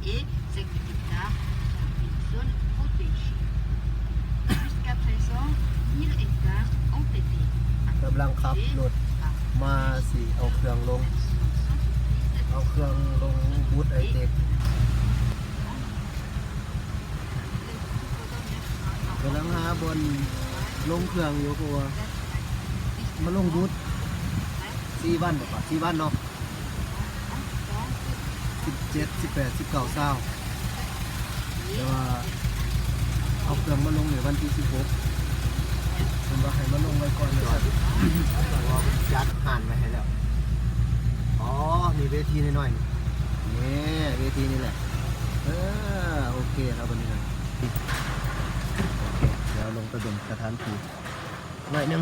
et secteur d'hectares dans une zone protégée. Jusqu'à présent, mille hectares ont été ກຳລັງຂັບລົດມາ ຊິເອົາເຄື່ອງລົງ ເອົາເຄື່ອງລົງບູດໄອເຕັກ. ກຳລັງຫາບ່ອນລົງເຄື່ອງຢູ່ ເພາະວ່າມາລົງບູດ ສີ່ວັນບໍ່ປະ ສີ່ວັນເນາະ ສິບເຈັດ ສິບແປດ ສິບເກົ້າ ຊາວ ແຕ່ວ່າເອົາເຄື່ອງມາລົງໃນວັນທີສິບຫົກ ເພິ່ນວ່າໃຫ້ມາລົງໄວ້ກ່ອນ ເພິ່ນວ່າຈັດຮ້ານໄວ້ໃຫ້ແລ້ວ. ອໍ ມີເວທີນ້ອຍໆ ນີ້ ນີ້ເວທີນີ້ແຫຼະ. ເອີ ໂອເຄ ເອົາບັດນີ້ນະ ໂອເຄ ດຽວລົງໄປເບິ່ງສະຖານທີ່ໜ້ອຍໜຶ່ງ.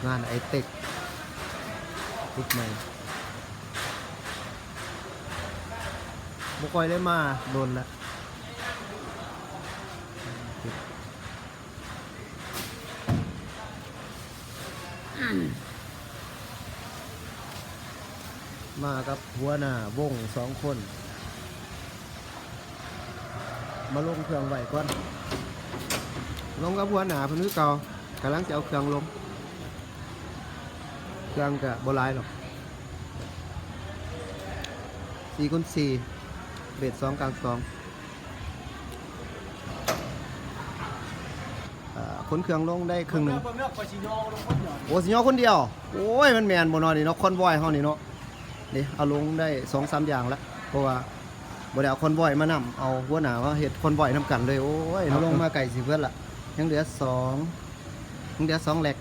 ງານໄອເຕັກ ຕິດໃໝ່ ບໍ່ຄ່ອຍໄດ້ມາດົນລະ. ມາກັບຫົວໜ້າວົງສອງຄົນ ມາລົງເຄື່ອງໄວ້ກ່ອນ ລົງກັບຫົວໜ້າເພິ່ນຄືເກົ່າ ກຳລັງຊິເອົາເຄື່ອງລົງ. ເຄື່ອງກະບໍ່ຫຼາຍດອກ ສີ່ຄູນສີ່ ເບດສອງກາງສອງ. ເອີ ຂົນເຄື່ອງລົງໄດ້ເຄິ່ງໜຶ່ງ. ໂອ້ ຊິຍໍຄົນດຽວ ໂອ້ຍ ມັນແມ່ນບໍ່ເນາະນີ້ເນາະ ຄອນວອຍເຮົານີ້ເນາະ. ເດ້ ເອົາລົງໄດ້ສອງສາມຢ່າງລະ ເພາະວ່າບໍ່ໄດ້ເອົາຄອນວອຍມານຳ ເອົາຫົວໜ້າມາເຮັດຄອນວອຍນຳກັນເລີຍ. ໂອ້ຍ ເຮົາລົງມາໃກ້ຊິເບິດລະ ຍັງເຫຼືອສອງ ຍັງເຫຼືອສອງແລັກ.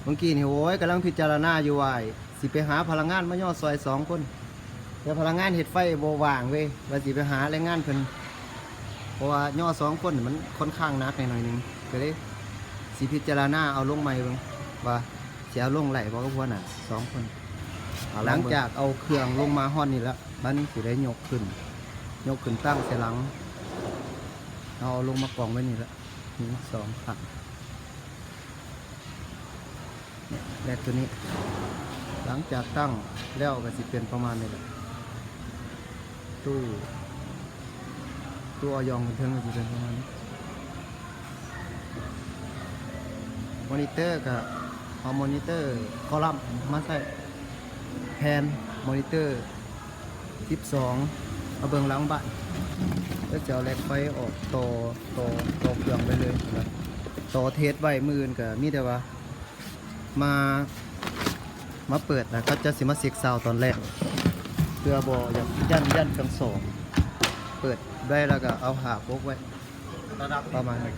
ເມື່ອກີ້ນີ້ ໂອ້ຍ ກຳລັງພິຈາລະນາຢູ່ວ່າ ຊິໄປຫາພະນັກງານມາຍໍຊ່ອຍສອງຄົນ ແຕ່ພະນັກງານເຮັດໄຟບໍ່ວ່າງເວີຍ ວ່າຊິໄປຫາແລງງານເພິ່ນ ເພາະວ່າຍໍສອງຄົນມັນຄ່ອນຂ້າງໜັກແດ່ໜ້ອຍໜຶ່ງ ກະເລີຍຊິພິຈາລະນາເອົາລົງໃໝ່ເບິ່ງ ວ່າຊິເອົາລົງໄດ້ບໍ່ກັບຫົວໜ້າສອງຄົນ. ຫຼັງຈາກເອົາເຄື່ອງລົງມາຮອດນີ້ລະ ບາດນີ້ຊິໄດ້ຍົກຂຶ້ນ ຍົກຂຶ້ນຕັ້ງໃສ່ຫຼັງ ເອົາລົງມາກອງໄວ້ນີ້ລະ ໜຶ່ງ ສອງ ສາມ ແບບໂຕນີ້ ຫຼັງຈາກຕັ້ງແລ້ວກະຊິເປັນປະມານນີ້ແຫຼະ ຕູ້ ຕູ້ອາຢອງເທິງກະຊິເປັນປະມານນີ້. ມໍນິເຕີກະເອົາມໍນິເຕີຄໍລັມມາໃສ່ ແຜ່ນມໍນິເຕີສິບສອງ ມາເບິ່ງຫຼັງບ້ານ ແລ້ວຈະເອົາແລັກໄຟອອກຕໍ່ ຕໍ່ ຕໍ່ເຄື່ອງໄປເລີຍ ຕໍ່ເທສໄວ້. ມື້ອື່ນກະມີແຕ່ວ່າ ມາ ມາເປີດນະ ເຂົາເຈົ້າຊິມາເຊັກຊາວຕອນແລກ ເພື່ອບໍ່ຢາກຢ້ານ ຢ້ານເຄື່ອງສອກ ເປີດໄດ້ແລ້ວກະເອົາຜ້າປົກໄວ້ ປະມານນັ້ນ.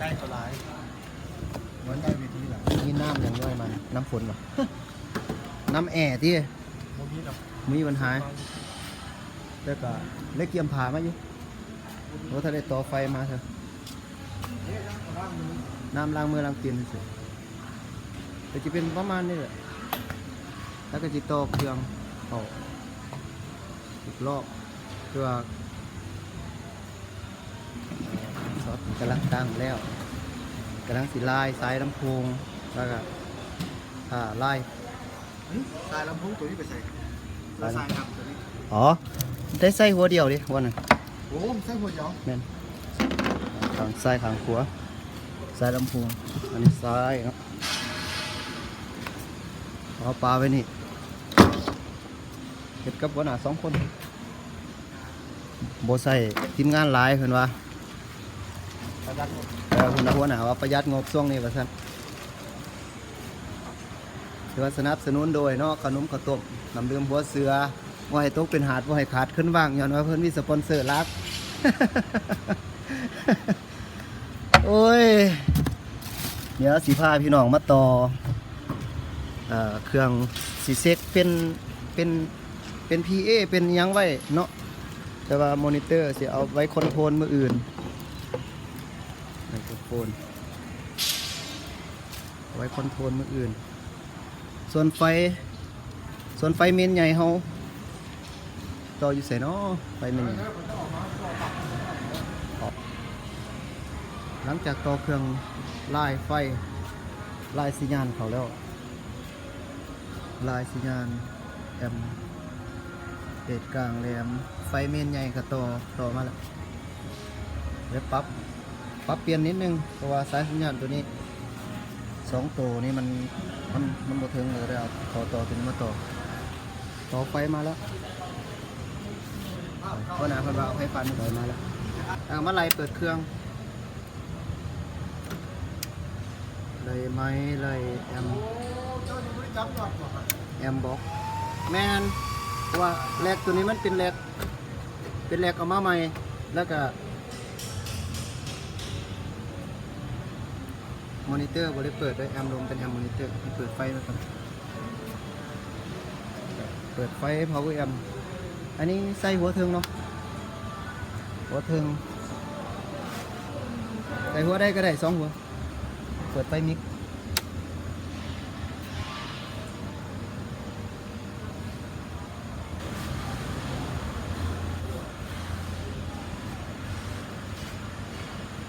ມີນ້ຳຫຍັງຍ້ອຍມາ ນ້ຳຝົນຫວາ ນ້ຳແອຕິ? ບໍ່ມີດອກ ມີບັນຫາ ແຕ່ກະໄດ້ກຽມຜ້າມາຢູ່ ບໍ່ທັນໄດ້ຕໍ່ໄຟມາເທື່ອ ນ້ຳລ້າງມືລ້າງຕີນຊື່ໆ. ກະຊິເປັນປະມານນີ້ແຫຼະ ແລ້ວກະຊິຕໍ່ເຄື່ອງເຂົ້າອີກລອບ ຄືວ່າ ເອີ ຊັອດກຳລັງຕັ້ງແລ້ວ ກຳລັງຊິລາຍສາຍລຳໂພງ ແລ້ວກະຖ້າລາຍ ຫຶ? ສາຍລຳໂພງໂຕນີ້ໄປໃສ? ສາຍລຳ ສາຍນຳໂຕນີ້ ອໍ ໄດ້ໃສ່ຫົວດຽວເດ້ ຫົວນັ້ນ. ໂອ້ ໃສ່ຫົວດຽວ. ແມ່ນ ຂ້າງຊ້າຍຂ້າງຂວາ ສາຍລຳໂພງ ອັນນີ້ຊ້າຍເນາະ. ເອົາປາໄວ້ນີ້ ເຮັດກັບຫົວໜ້າສອງຄົນ ບໍ່ໃຊ້ທີມງານຫຼາຍເພິ່ນວ່າ ປະຢັດງົບ. ເອີ ເພິ່ນວ່າ ຫົວໜ້າວ່າປະຢັດງົບຊ່ວງນີ້ວ່າຊັ້ນ. ຖືວ່າສະໜັບສະໜູນໂດຍເນາະ ເຂົ້າໜົມເຂົ້າຕົ້ມ ນ້ຳດື່ມຫົວເສືອ ບໍ່ໃຫ້ຕົກເປັນຫາດ ບໍ່ໃຫ້ຂາດເຂີນຫວ່າງ ຍ້ອນວ່າເພິ່ນມີສະປອນເຊີຫຼັກ. ໂອ້ຍ ດຽວຊິພາພີ່ນ້ອງມາຕໍ່ ເອີ ເຄື່ອງຊິເຊັກເປັນ ເປັນ ເປັນພີເອ ເປັນຫຍັງໄວ້ເນາະ ແຕ່ວ່າມໍນິເຕີຊິເອົາໄວ້ຄອນໂທຣນມື້ອື່ນ ໄມໂຄຣໂຟນ ເອົາໄວ້ຄອນໂທຣນມື້ອື່ນ. ສ່ວນໄຟ ສ່ວນໄຟເມນໃຫຍ່ເຮົາຕໍ່ຢູ່ໃສເນາະ? ໄຟເມນໃຫຍ່ ຫຼັງຈາກຕໍ່ເຄື່ອງລາຍໄຟ ລາຍສັນຍານເຂົ້າແລ້ວ ລາຍສັນຍານ ແອ ມ ເບດກາງແຫຼມ ໄຟເມນໃຫຍ່ກໍຕໍ່ ຕໍ່ມາແລ້ວ. ແລ້ວປັບ ປັບປ່ຽນນິດໜຶ່ງ ເພາະວ່າສາຍສັນຍານຕົວນີ້ສອງໂຕນີ້ມັນ ມັນ ມັນບໍ່ເຖິງ ກໍເລີຍເອົາຂໍ້ຕໍ່ຕົວນີ້ມາຕໍ່. ຕໍ່ໄຟມາແລ້ວ ຫົວໜ້າເພິ່ນວ່າເອົາໄຟຟ້າມາຕໍ່ມາແລ້ວ. ເອົາມາໄລ່ເປີດເຄື່ອງ ໄລ່ໄມ ໄລ່ແອມ ແອມບັອກ ແມ່ນ ເພາະວ່າແລັກຕົວນີ້ມັນເປັນແລັກ ເປັນແລັກເອົາມາໃໝ່ ແລ້ວກະ ມໍນິເຕີບໍ່ໄດ້ເປີດເດີ ແອມລົມເປັນແອມມໍນິເຕີ ເປີດໄຟມາກ່ອນ ເປີດໄຟພາວເວີແອມ. ອັນນີ້ໃສ່ຫົວເທິງເນາະ ຫົວເທິງ ໃສ່ຫົວໃດກໍໄດ້ ສອງຫົວ. ເປີດໄຟມິກ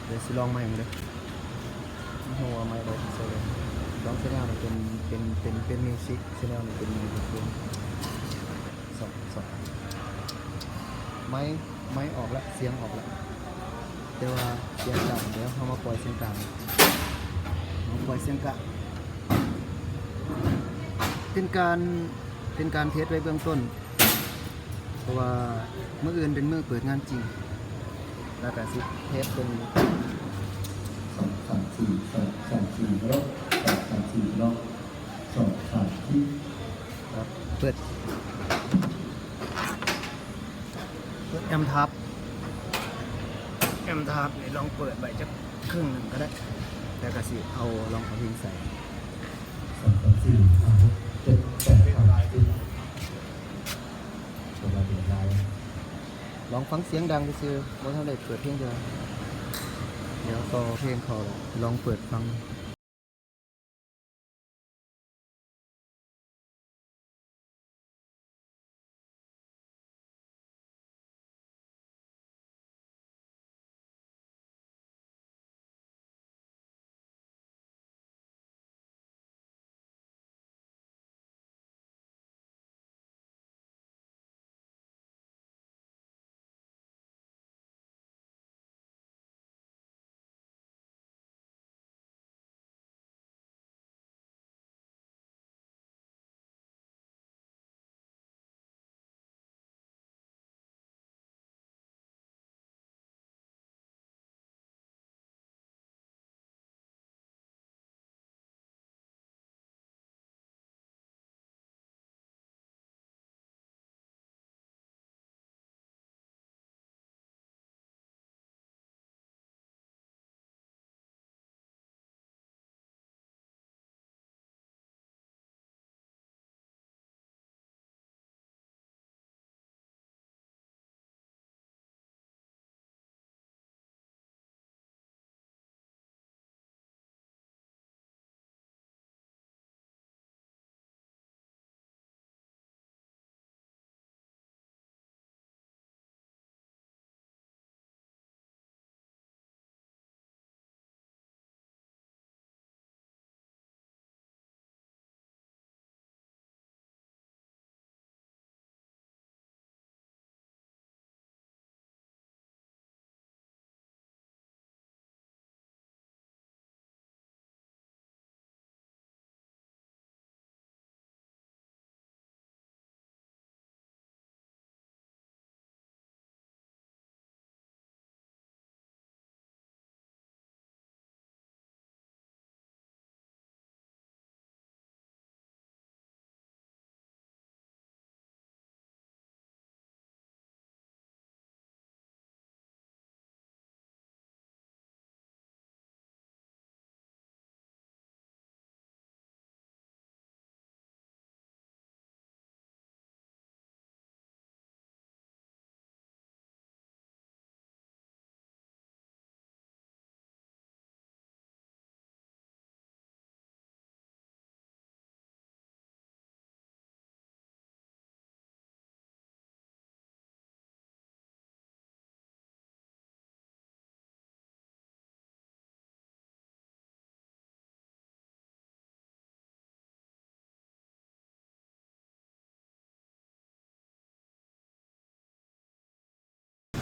ດຽວຊິລອງໃໝ່ເບິ່ງເດີ ບໍ່ຮູ້ວ່າໄມໄດ້ໃສ່ເລີຍ. ລອງແຊນແນວນີ້ເປັນ ເປັນ ເປັນ ເປັນມິວສິກ ແຊນແນວນີ້ເປັນມິວສິກ ສອງ ສອງ ໄມ ໄມອອກລະ ສຽງອອກລະ ແຕ່ວ່າສຽງກາງ ດຽວເຮົາມາປ່ອຍສຽງກາງ ມາປ່ອຍສຽງກາງ ເປັນການ ເປັນການເທສໄວ້ເບື້ອງຕົ້ນ ເພາະວ່າມື້ອື່ນເປັນມື້ເປີດງານຈິງ ແລ້ວກະຊິເທສເບິ່ງ ສອງ ສາມ ສີ່ ສອງ ສາມ ສີ່ ເນາະ ສອງ ສາມ ສີ່ ເນາະ ສອງ ສາມ ສີ່ ເປີດ ເປີດແອມທາບ ແອມທາບນີ້ລອງເປີດໄວ້ຈັກເຄິ່ງໜຶ່ງກໍໄດ້ ແຕ່ກໍຊິເອົາ ລອງເອົາເພງໃສ່ ສອງ ສາມ ສີ່ ຫ້າ ຫົກ ເຈັດ ແປດ ເກົ້າ ສິບ ກໍວ່າເປັນໄດ້ ລອງຟັງສຽງດັງຊື່ໆ ບໍ່ທັນໄດ້ເປີດເພງເທື່ອ ດຽວຕໍ່ເພງເຂົ້າລອງເປີດຟັງ.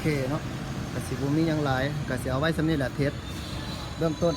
ເຄເນາະ ກະຊິບໍ່ມີຫຍັງຫຼາຍ ກະຊິເອົາໄວ້ສ່ຳນີ້ແຫຼະ ເທສເບື້ອງຕົ້ນ.